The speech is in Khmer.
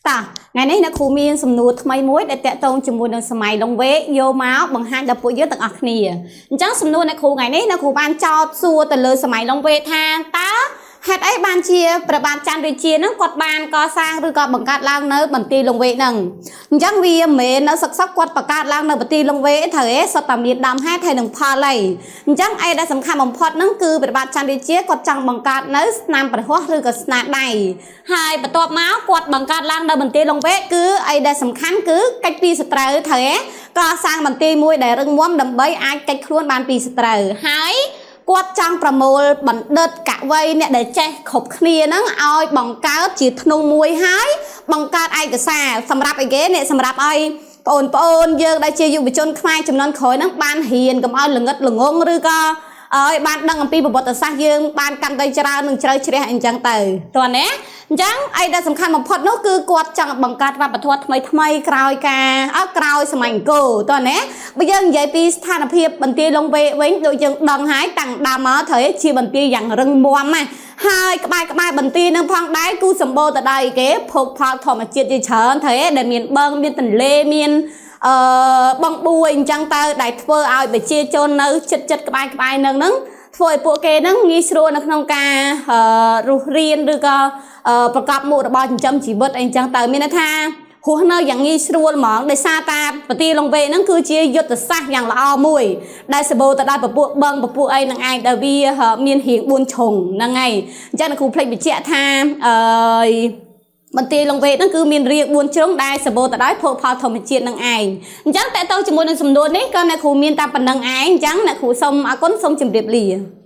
តោះថ្ងៃនេះអ្នកគ្រូមានសំណួរថ្មីមួយដែលតាក់ទងជាមួយនឹងសម័យលង្វែកយកមកបង្ហាញដល់ពួកយើងទាំងអស់គ្នាអញ្ចឹងសំណួរអ្នកគ្រូថ្ងៃនេះអ្នកគ្រូបានចោទសួរទៅលើសម័យលង្វែកថាតើហេតុអីបានជាព្រះបាទច័ន្ទរាជាហ្នឹងគាត់បានកសាងឬក៏បង្កើតឡើងនៅបន្ទាយលង្វែកហ្នឹងអញ្ចឹងវាមិនមែននៅសឹកសឹកគាត់បង្កើតឡើងនៅបន្ទាយលង្វែកត្រូវទេសុទ្ធតែមានដើមហេតុហើយនឹងផលអីអញ្ចឹងអីដែលសំខាន់បំផុតហ្នឹងគឺព្រះបាទច័ន្ទរាជាគាត់ចង់បង្កើតនៅស្នាមព្រះហស្ថឬក៏ស្នាដៃហើយបន្ទាប់មកគាត់បង្កើតឡើងនៅបន្ទាយលង្វែកគឺអីដែលសំខាន់គឺកិច្ចពីសត្រូវត្រូវទេកសាងបន្ទាយមួយដែលរឹងមាំដើម្បីអាចកិច្ចខ្លួនបានពីសត្រូវហើយគាត់ចង់ប្រមូលបណ្ឌិតកវីអ្នកដែលចេះគ្រប់គ្នាហ្នឹងឲ្យបង្កើតជាធ្នូមួយហើយបង្កើតឯកសារសម្រាប់អីគេអ្នកសម្រាប់ឲ្យបងប្អូនយើងដែលជាយុវជនខ្មែរចំនួនក្រោយហ្នឹងបានរៀនកុំឲ្យល្ងឹតល្ងងឬក៏ឲ្យបានដឹងអំពីប្រវត្តិសាស្ត្រយើងបានកាន់តែច្រើននិងជ្រៅជ្រះអញ្ចឹងទៅតើណាអញ្ចឹងអីដែលសំខាន់បំផុតនោះគឺគាត់ចង់បង្កើតវប្បធម៌ថ្មីថ្មីក្រោយការអើក្រោយសម័យអង្គរតើណាបើយើងនិយាយពីស្ថានភាពបន្ទាយលង្វែកវិញដូចយើងដឹងហើយតាំងដើមមកត្រូវជាបន្ទាយយ៉ាងរឹងមាំណាហើយក្បែរក្បែរបន្ទាយនឹងផងដែរគូសម្បូរទៅដោយគេភោគផលធម្មជាតិជាច្រើនត្រូវទេដែលមានបឹងមានទន្លេមានអឺបងបួយអញ្ចឹងទៅដែលធ្វើឲ្យប្រជាជននៅចិត្តចិត្តក្បែរក្បែរនឹងហ្នឹងធ្វើឲ្យពួកគេហ្នឹងងាយស្រួលនៅក្នុងការរស់រានឬក៏ប្រកបមុខរបរចិញ្ចឹមជីវិតអីអញ្ចឹងទៅមានន័យថារស់នៅយ៉ាងងាយស្រួលហ្មងដោយសារតាប្រទីលង្វេហ្នឹងគឺជាយុទ្ធសាស្ត្រយ៉ាងល្អមួយដែលសម្បូរទៅដោយពពួកបឹងពពួកអីហ្នឹងឯងដែលវាមានរៀង4ជ្រុងហ្នឹងឯងអញ្ចឹងគ្រូភ្លេចបញ្ជាក់ថាអឺបន្ទាយលង្វេកហ្នឹងគឺមានរាង4ជ្រុងដែលសម្បូរទៅដោយភោគផលធម្មជាតិនឹងឯងអញ្ចឹងតើតើជាមួយនឹងសំណួរនេះក៏អ្នកគ្រូមានតែប៉ុណ្្នឹងឯងអញ្ចឹងអ្នកគ្រូសូមអរគុណសូមជម្រាបលា។